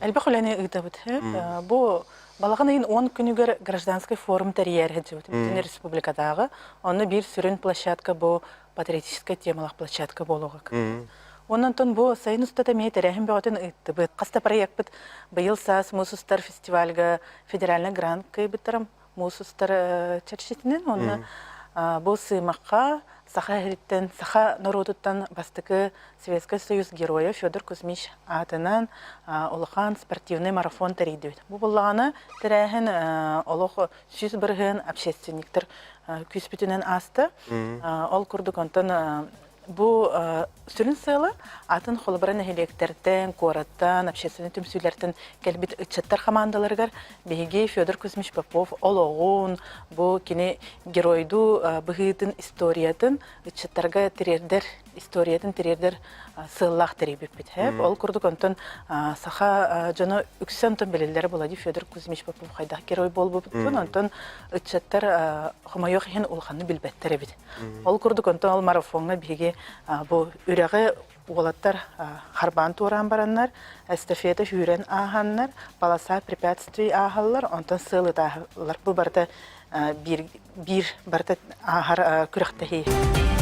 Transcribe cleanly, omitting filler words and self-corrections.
Элбэх үлэни ыытабыт. Бу балаҕан ыйын 10 күнүгэр гражданскай форум тэрийэр сылдьыбыт бүтүн республикатааҕы. Онно биир сүрүн площадка бу патриотическай темалаах площадка буолуоҕа. Онон онтон бу сайын устата эмиэ тэрээһин бөҕөтүн ыыттыбыт. Хас да проекпыт быйыл саас Муус устар фестивальга федеральный грант кыайбыттарым муус устар чэрчитинэн уонна бу сыымахха саха иһиттэн саха норуотуттан бастакы Советскай Союз геройа Федор Кузьмич аатынан улахан спортивный марафон тэрийдибит. Бу буллаҕына тэрээһин олох 100% общественниктар күүспүтүнэн ааста. Ол курдук онтон Бу сүрүн сыала атын холобура нэһилиэктэртэн, куораттан, общественнай түмсүүлэртэн кэлбит ыччаттар хамаандаларыгар биһиги Федор Кузьмич Попов олоҕун, бу кини геройдуу быһыытын историятын ыччаттарга тириэрдэр, историятын тириэрдэр сыаллаах тэрийбиппит. Ол курдук онтон саха дьоно үксэ онтон билэллэрэ буолла Федор Кузьмич Попов хайдах герой буолбуппутун, онтон ыччаттар хомойуох иһин улаханнык билбэттэр эбит. Ол курдук онтон ол марафоҥҥа биһиги бу үрэҕи уолаттар харбаан туораан бараннар, эстафета сүүрэн ааһаннар, полоса препятствий ааһаллар, онтон сыал ытааһаллар. Бу барыта биир, биир барыта ааһар күрэхтэһии.